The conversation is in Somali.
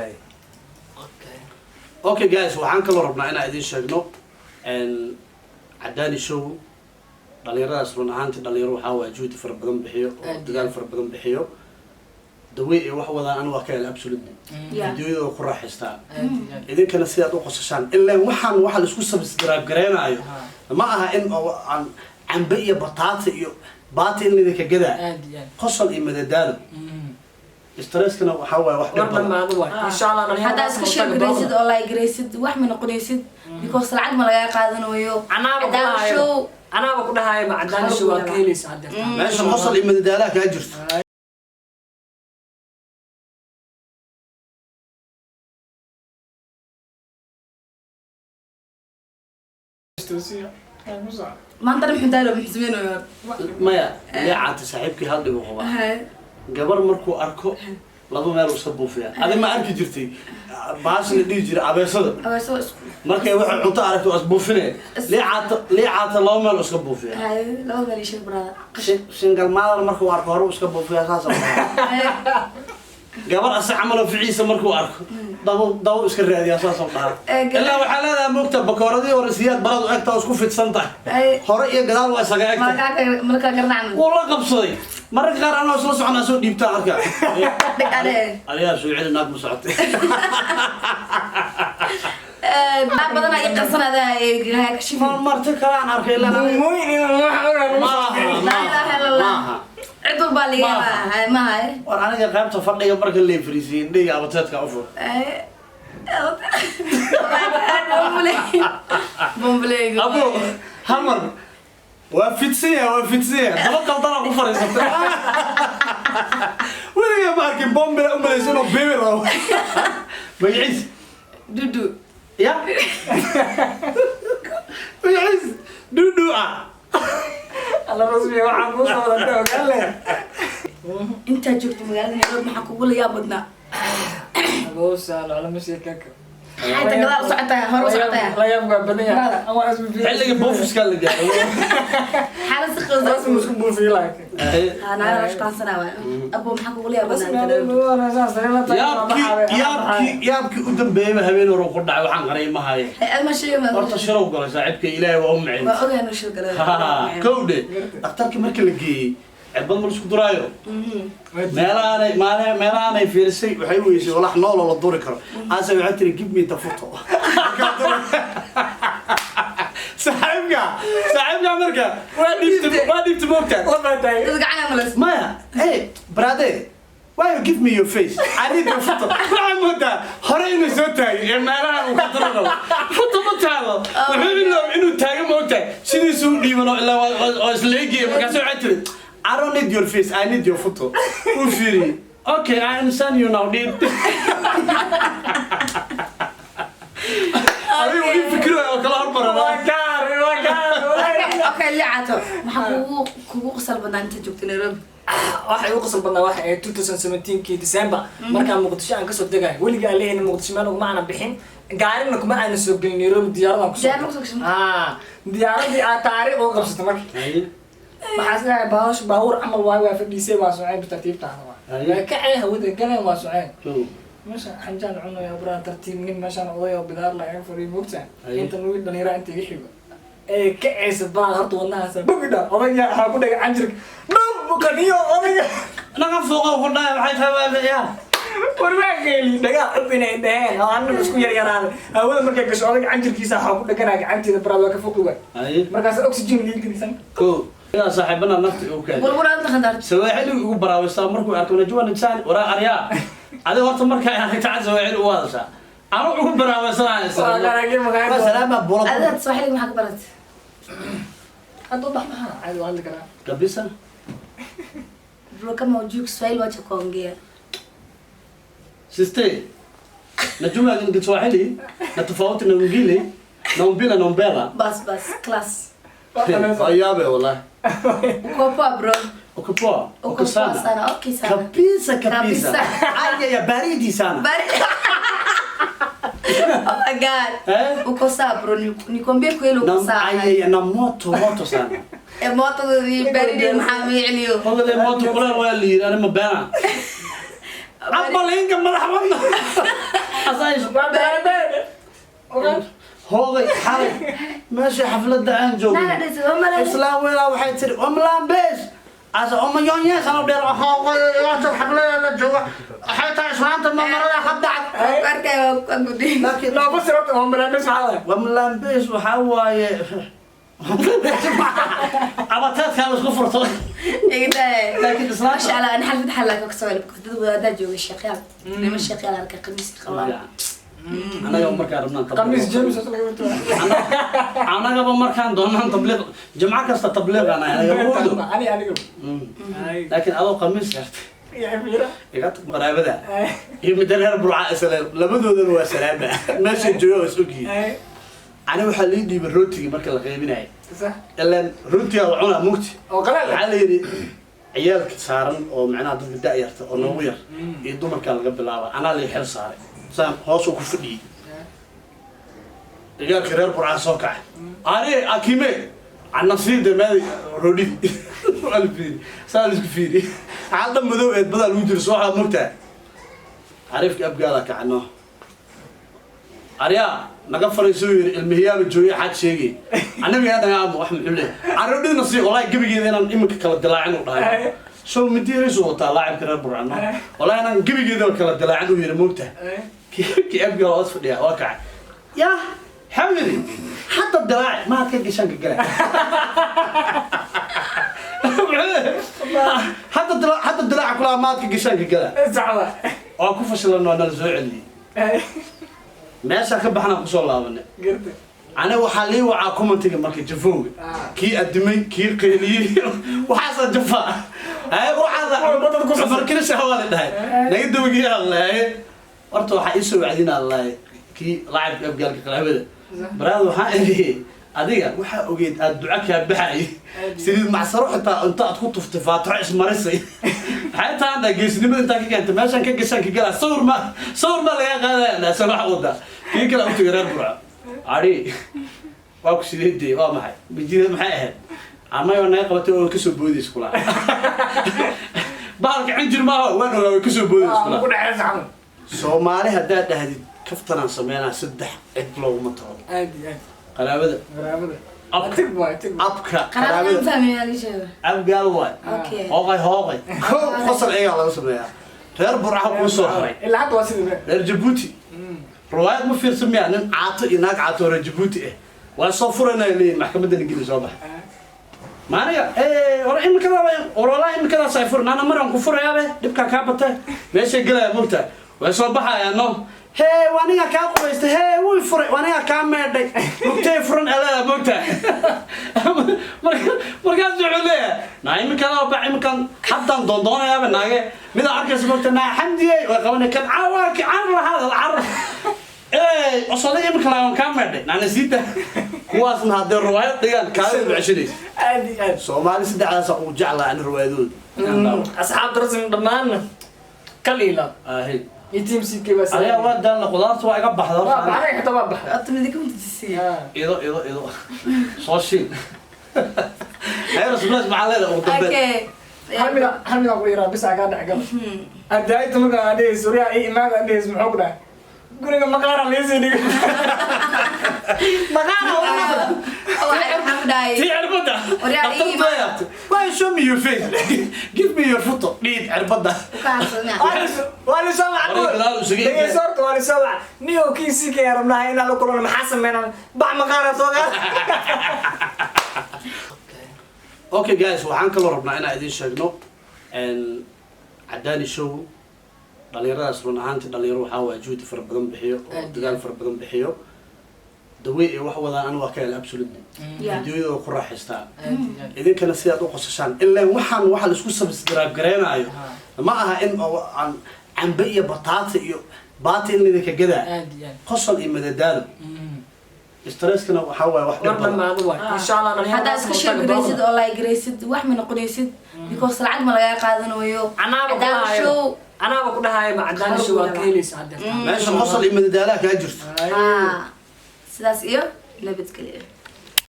Okay. Okay guys, waxaan kaloo rabnaa inaan idiin sheegno Cadaani Show. Dhalinyaradaas run ahaantii dhalinyaro waxaa waaya juhdi fara badan bixiyo oo Aad iyo dadaal aad. fara badan bixiyo. The way ay wax wadaan aniga waa ka helay, absolutely. Videoyada waa ku raaxaystaa. Aad iyo aad. Idinkana sidaad u qosashaan, ilaan waxaan waxa laisku subscribe gareenaayo ma aha in oo aan cambe iyo bataata iyo baati in laydinka gadaa. Aad iyo aad. Qosol iyo madadaalo, stresskana waxaa waaye wax dhib War badan. dhammaado waay, insha Allah. Haddaa iska share garaysid oo like garaysid, wax ma noqonaysid, because lacag ma lagaa qaadanayo. Anaaba ku Cadaani dhahayo. Show. Anaaba ku dhahayo, ma Cadaani Show waa ka helaysa hadda. Meesha qosol iyo madadaalaha kaa jirto. Maanta muxuu daalo, muxuu sameynaya? Maya, leecaata saaxiibkii hal dhib u qabaa. Gabar markuu arko laba meel uu iska buufiya. Adi ma arki jirtay baas la dhihi jiray abeesada? Abeeso isku Markay waxay cunto aragto waa isbuufine. Leecaata, leecaata laba meel uu iska buufiya. Haye, laba meel ii sheeg, brother. Single mother markuu arko hore uu iska buufiya, saas oo dhahaa. Gabar ase camaloo ficiisa markuu arko dabo dabo iska raadiyaa, saas oo dhahaa. Ilaa waxaa leedahay moogta bakooradii hore siyaad baradu egta oo isku fidsan tahay. Hore iyo gadaal waa isaga egtahay. Malkaa malkaa garnacma. Wuu la qabsaday. Mararka qaar anoo isla soconaa soo dhiibtaa arka. Dhig ade. Adigaa soo celi, naag ma socotay. Naag badanaa ii qarsanada ka shifin. Marti kale aan arkay ilaa maaha. Laa ilaaha illa Allah. Maaha. Cid walbaa liga Maaha. helaa, maaha. War aniga qaybta fadhiga marka la fariisiin dhiga abateedka u fur. Bombaleyga. Abo hamar waa fidsan yahay, waa fidsan yahay, daba qaldana ku fariisatay. Weligaa ma arkin bombila u malaysa inuu bibi rabo magaciis. Dudu. Ya, magaciis Dudu ah. Alla rasmiya waxaan kuu soo wada ogaan leh. Intaa joogto magaalada Nairobi, maxaa kugu la yaab badnaa? Aboosa lama sheekaka. Xayta gadaal u socotaa, hore u socotaa. La yaab waa badan yahay. Brother. Ama isku Xilliga buufiska la gaaro. Xaalad si qoys. Rasmi isku buufiyo laakiin. Ha, naga la shaqaansanaa waay. Abo, maxaa kugu la yaab badnaa Nairobi? Yaabkii, yaabkii, yaabkii u dambeeyaba habeen hore ku dhacay, waxaan qaray ma haye. Hay-ad ma sheegi ma. Horta shirow galay saaxiibka, Ilaahay waa u micin. Waa ogahay inuu shil galay. Kowdhe, dhakhtarkii markii la geeyey cirbad ma laisku duraayo, meelahaanay maale meelahaanay fiirisay, waxay weysay walax nool oo la duri karo. Ase waxay tiri, "Give me the photo." Saaxiibka, saaxiibka marka waa dhiibta, waa dhiibta, moogtaa. Dad gacana malas. Maya, hey brother, why you give me your face? I need your photo. Waxaa moodaa hore inuu soo taagay ee meelahan uu ka diro rabo. Photo ma taalo, wuxuu inuu taago, moogtahay, sidiisuu u dhiibano ilaa waa isleegaya. Markaas waxay tiri, "I don't need your face, I need your photo." Uu fiiriyey, "Okay, I understand you now." Dhiib adiga weli fikiraya oo kala hormarana. Okay, licato, maxaa kugu qosol badnaa inta joogto Nairobi? Waxa igu qosol badnaa waxa ay 2017kii December markaan Muqdisho aan kasoo degayo. Weliga aan leeyahay Muqdisho meel uguma aanan bixin, gaarina kuma aanan soo gelin Nairobi, diyaaradaan kusoo Diyaarad kusoo gashay? Ah, diyaaradii aa taariikh uga qabsatay. Marka waxaa is leeyahay baash baabuur camal waay, waa fadhiisay, waa soceen tartiibtaada, waa waa kacay, hawada galeen, waa soceen. Meesha xanjaan cunaya braa tartiib, nin meeshaan oday oo bidaar la iga fadhiyo, moogtaa. Intan wiil dhalinyara inta iga xigo ee kacaysa baa horta wadnahaasa bogidha, odayga waxaa ku dhagay canjirka dhab qaniyo odayga. Naga fooqo ku dhahay, waxay tahay ya. War waa geeli dhagaa cub inay dhaheen oo annaga isku yaryaraaday. Hawada markay gasho odayga canjirkiisa waxaa ku dhaganaa gacanteeda, baraad waa ka foqi waay. Markaas oxygen liigelisan. Ko inaa saaxiibana nafta igu keenay. Walwala inta khandaarto. Sawaaxili ugu baraawistaa markuu arko najwa najsaan waraa aryaa. Adiga horta markaa aragta cad sawaaxili ugu hadashaa, anu ugu baraawisanaya salaama bula. Adiga Sooxiliga maxaa ka baratay? Hadda bax maxaa caadi waa hadli karaa. Kabisa. Bro, kama hujui Kiswahili, wacha kuongea. Siste najua Kiswahili na tofauti na wengine na umbila na umbela. Bas bas, class. Waa yaabe wallahi. Uko poa, bro. Uko poa. Uko uko poa sana. Sana, okay sana. Kabisa, kabisa. Kabisa. Aya ya baridi sana. Bari. Oh my God. Eh? Uko sawa, bro, nikwambie kweli, uko na sawa. Aya ya na moto moto sana. E moto di baridi maxaa micniyo? Ogade moto kuleel waa la yidhi, anima beena cabalinka madax wadna. Nice. Hoogay xalay meesha xafladda aan joogno, islaan weelaa waxay tiri omlambees asa omayonyes anoo dheer. Hoogay xaflada la jooga, waxay tahay islaanta mamarada ka dhacay, laakiin wamlambees waxaa waaye abateedkaa la isku furto, laakiin islaanta Masha Allah, ana xalfad xalaa ka soo dad wadaadaa jooga, sheekyaal, nima sheekyaal arka qamiis qabaan. Annaga markaan rabnaan qamiis James. Annagaba markaan doonaan tabliiq, jimco kasta tabliiqaan anaga. Ani aniga. Laakiin adoo qamiis xirtay iga tag. Qaraabada iyo midda reer Burca isle labadoodana waa salaama, meeshay jooga waa is ogyihiin. Ani waxaa lii dhiibay rootigii marka la qaybinayay, ilaan rootigaa la cunaa mugti. Waxaa la yidhi ciyaalka saaran oo macnaha dadka da-yarta oo noogu yar iyo dumarkaa laga bilaaba. Anaa lii xil saaray, saan hoos uu ku fadhiyey. Ciyaalka reer Burcaa soo kacay, ari akime canasiida meedi roodhidi waa la fiiri, saa la isku fiiri, xaalda madow eed badaa lagu jiro soo waxaad mogtahay. Xariifka Abgaala kacno, aryaa naga fariisuu yiri, ilmihiyaaba joogay, xaad sheegay annaga anaga ama wax muxuu leeyahay caroodhidna sii, wallahi gebigeeda inaan iminka kala dilaacin u dhahay. Soo midiiraysu wataa laacibka reer Burcano, wallahi inaan gebigeedaba kala dilaacin u yiri mogtahay. Kii Abgaala hoos fadhiya waa kacay, yaa maxaa yidhi, hadda dilaaci maad ka gashaan ka gala, hadda dilaac, hadda dilaaca kulaa maad ka gashaan ka gala. Waa ku fashilan, waa nala soo celiyey, meeshaa ka baxnaan kusoo laabanay. Aniga waxaa lii wacaa commentiga marka jafowga, kii adimay, kii qayliyey, waxaasa jafaa. Haye, waxaasa Cumar Kirisha waa la dhahay naga dabageeyaa lahaye. Horta waxaa ii soo wacdinaa lahay kii laacibka Abgaalka qaraabada baraada. Waxaa iri adiga waxaa ogeed aad duca kaa baxay saliid macsaro, xitaa inta aad ku tuftay faatixo ismarisay. Maxay tahay hadda geesnimada intaa ka keentay meeshaan ka gashaan ka galaa? Sawir ma lagaa qaadaya ase wax wadaa. Kii kale u tagay reer Burco, ari waa ku sideedee, waa maxay bijida, maxay ahayd amay oo naga qabatay oo kasoo boodaysa kulaa bahalka cinjir maaha, waan ogaa way kasoo boodaysa kulaa. Soomaali haddaad dhahdid kaftanaan sameynaa, saddex cid looguma tago: qaraabada, abka, qaraabada Abgaal waay. Hooqay hooqay kow qosol iyagaa laga sameeyaa. Reer Burca kuu soo haray, reer Jabuuti riwaayad ma fiirsan miyaa? Nin caato iyo naag caato oo reer Jabuuti ah waa soo furanaya leeyihin, maxkamadana geli soo bax maaniga hore imikada war, wallahi imikadaas ay furan, ana maran ku furayaabe, dhibkaa kaa batay meeshay gelaya mogtahay, way soo baxayaan no. Hee, waa aniga kaa qubaystay, hee, wuu furay, waa aniga kaa meedhay, lugtay furan eleeda mogtahay. Marka markaas wuxuu leeyahay naa imikada ba imikan haddaan doondoonayaaba naage midaa arkaysa mogta, naa Xamdiyey way qabanay kan caawa car lahaada car osoday imika laaban kaa meedhay naana siita. Kuwaasna haddee riwaayad dhigaan kaadida ceshanaysa. Aad iyo aad. Soomaali saddexdaasa ugu jeclaa ani riwaayadooda. Asxaabta rasmi dhammaanna kal iyo laab ahi iyo team CK baa. Adiga waa daalna, qudaarta waa iga baxda. Waa horta. Baxday, xitaa waa baxday. Horta midika mutasiiye. Ido ido ido soo shiil hayr splash maxaa leedahay ugu dambeyn? Okay. Hal mid aan ku yaraa bis aa kaa dhex galo. Adaayta marka aan dhehayso suryaa ii imaada aan dhehayso, muxuu ku dhahay? Guriga maqaara liisii dhigo, maqaara. Waxaan ku dhahay tii cirbada. Waryaa, ii Dhakhtartu waa yaabtay. Why show me your face, give me your photo dhiid cirbada. Ka hadsanaa. Waa lisoo wac. Hore gadaal usuga. Dhegeyso, horta waa lisoo wac niyow kii sii kaya rabnaha inaan la kulano, maxaa sameynaa? Bac maqaara soo qaad. Okay guys, waxaan kaloo rabnaa inaan idiin sheegno Cadaani Show dhalinyaradaas. Run ahaantii dhalinyaro waxaa waaya juhdi fara badan bixiyo oo Aad iyo dadaal fara badan bixiyo dawey ay wax wadaan. Aniga waa ka helay absolutely. Videoyada ku raaxaystaa, idinkana sidaad u qosashaan, ilaan waxaan waxa la isku subscribe gareenaayo ma aha in oo aan cambe iyo bataata iyo baati in laydinka gadaa. Aad iyo aad. Qosol iyo madadaalo, stresskana waxaa waaye wax dhib War badan. dhamaado waay, insha Allah. Haddaa iska share garaysid oo like garaysid, wax ma noqonaysid because lacag ma lagaa qaadanayo. Anaaba ku Cadaani dhahayo. Show. Anaaba ku dhahayo ma Cadaani Show waa ka helaysa haddeerta. Meesha qosol iyo madadaalaha kaa jirto. Ah, sidaas iyo nabadgelyo.